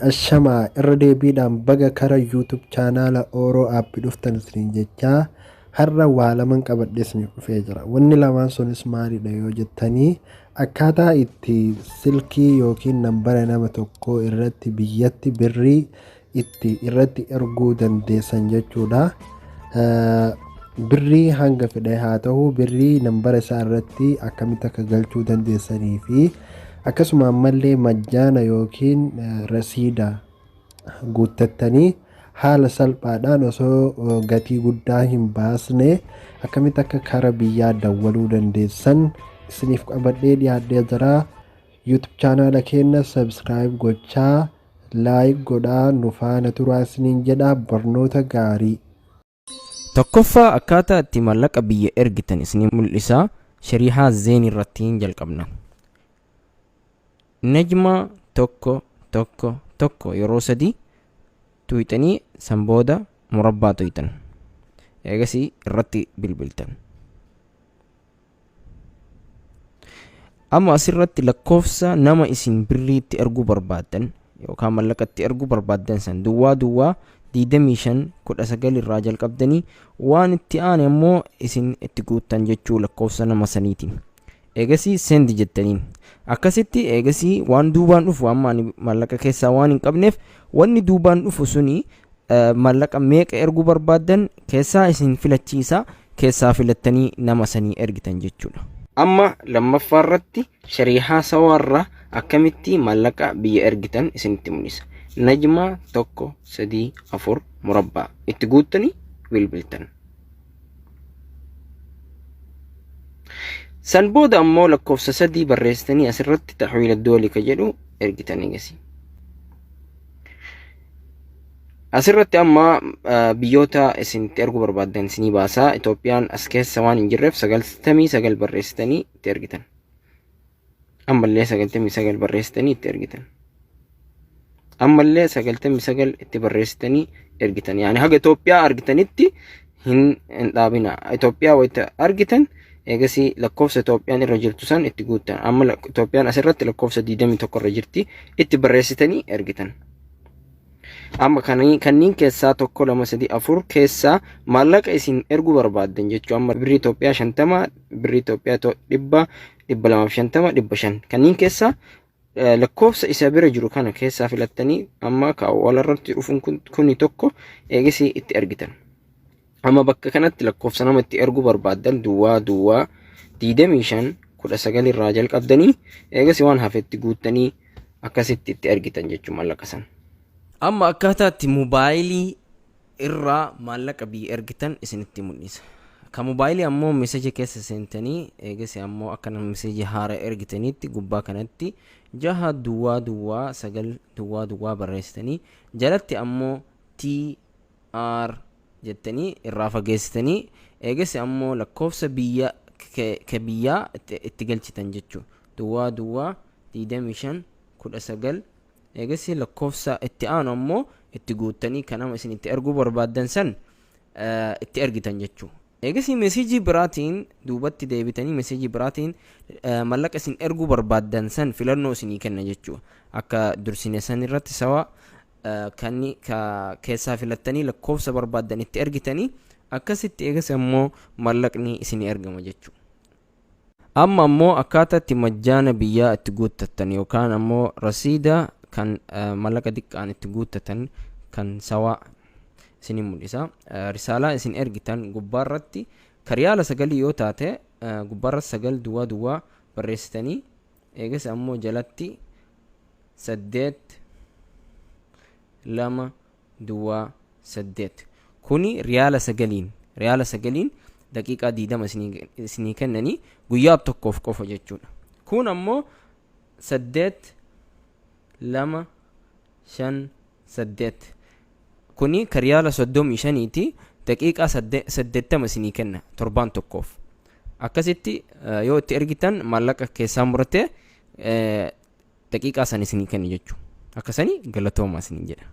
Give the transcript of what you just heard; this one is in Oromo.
Ashamaa irra deebiidhaan baga kara YouTube chaanaala Oro App dhuftan isiniin jechaa har'a waa laman qabadhee isiniif dhufee jira. Wanni lamaan sunis maalidha yoo jettanii akkaataa itti silkii yookiin nambara nama tokkoo irratti biyyatti birrii itti irratti erguu dandeessan jechuudha. Birrii hanga fedhe haa ta'u birrii nambara isaa irratti akkamitti akka galchuu dandeessanii fi akkasuma ammallee majjaana yookiin rasiida guuttattanii haala salphaadhaan osoo gatii guddaa hin baasne akkamitti akka kara biyyaa dawwaluu dandeessan isiniif qabadhee dhiyaadhee jira. YouTube chaanaala keenya subscribe gochaa like godhaa nu faana turaa isiniin jedha barnoota gaarii. Tokkoffaa akkaataa itti maallaqa biyya ergitan isinii mul'isa. Shariihaa Zeen irratti jalqabna. Najma 1 1 1 yeroo 3 tuyxanii san booda murabbaa tuyxan. Eegasii irratti bilbiltan. Amma asirratti lakkoofsa nama isin birrii itti erguu barbaaddan yookaan mallaqa itti erguu barbaaddan san duwwaa duwwaa 25 19 irraa jalqabdanii waan itti aane ammoo isin itti guuttan jechuu lakkoofsa nama saniitiin. Eegasii send jettaniin. Akkasitti eegasii waan duubaan dhufu amma ani mallaqa keessaa waan hin qabneef wanni duubaan dhufu suni Maallaqa meeqa erguu barbaaddan keessaa isin filachiisa keessaa filattanii nama sanii ergitan jechuudha. Amma lammaffaa irratti shariihaa sawaarraa akkamitti maallaqa biyya ergitan isinitti mul'isa. Najmaa 1 3 4 murabbaa itti guuttanii bilbiltan. San booda ammoo lakkoofsa 3 barreessitanii asirratti taxwiila doolii ka jedhu ergitan eegasi. Asirratti amma biyyoota isin itti erguu barbaaddan isinii baasa. Itoophiyaan as keessa waan hin jirreef 99 barreessitanii itti ergitan. Ammallee 99 barreessitanii itti ergitan. Ammallee 99 itti barreessitanii ergitan. Yaani haga Itoophiyaa argitanitti hin hin dhaabina. Itoophiyaa wayita argitan eegasii lakkoofsa Itoophiyaan irra jirtu san itti guuttan. Amma Itoophiyaan asirratti lakkoofsa 21 irra jirti itti barreessitanii ergitan. Amma kanniin keessaa 1 2 3 4 keessaa maallaqa isin erguu barbaaddan jechuu amma birrii Itoophiyaa 50 birrii Itoophiyaa 100 250 500 kanniin keessaa lakkoofsa isa bira jiru kana keessaa filattanii amma kaawwala irratti dhufuun kuni tokko eegasii itti ergitan. Amma bakka kanatti lakkoofsa nama itti erguu barbaaddan duwwaa duwwaa 25 19 irraa jalqabdanii eegasii waan hafetti guuttanii akkasitti itti ergitan jechuun mallaqa san. Amma akkaataa itti mobaayilii irraa maallaqa biyya ergitan isinitti mul'isa. Ka mobaayilii ammoo meseja keessa seentanii eegasi ammoo akka nama meseja haara ergitaniitti gubbaa kanatti 6 duwwaa duwwaa 9 duwwaa duwwaa barreessitanii jalatti ammoo T R jettanii irraa fageessitanii eegasi ammoo lakkoofsa biyya ka biyyaa itti galchitan jechuu duwwaa duwwaa 25 19 Eegasii lakkoofsa itti aanu ammoo itti guuttanii kan nama isin itti erguu barbaaddan san itti ergitan jechuu. Eegasii meseejii biraatiin duubatti deebitanii meseejii biraatiin mallaqa isin erguu barbaaddan san filannoo isinii kenna jechuu. Akka dursine san irratti sawa kan keessaa filattanii lakkoofsa barbaaddan itti ergitanii akkasitti eegas ammoo mallaqni isinii ergama jechuu. Amma ammoo akkaataa itti majjaana biyyaa itti guuttattan yookaan ammoo rasiida kan mallaqa diqqaan itti guuttatan kan sawaa isinin mul'isa. Risaalaa isin ergitan gubbaa irratti ka riyaala sagalii yoo taate gubbaa irratti 9 duwwaa duwwaa barreessitanii eegas ammoo jalatti 8 2 duwwaa 8 kuni riyaala sagaliin riyaala sagaliin daqiiqaa 20 isinii kennanii guyyaa tokkoof qofa jechuudha. Kun ammoo 8 2 5 8 kuni ka riyaala 35ti daqiiqaa 80 isinii kenna torbaan tokkoof. Akkasitti yoo itti ergitan maallaqa keessaa muratee daqiiqaa san isinii kenna jechuudha. Akkasanii galatooma isiniin jedha.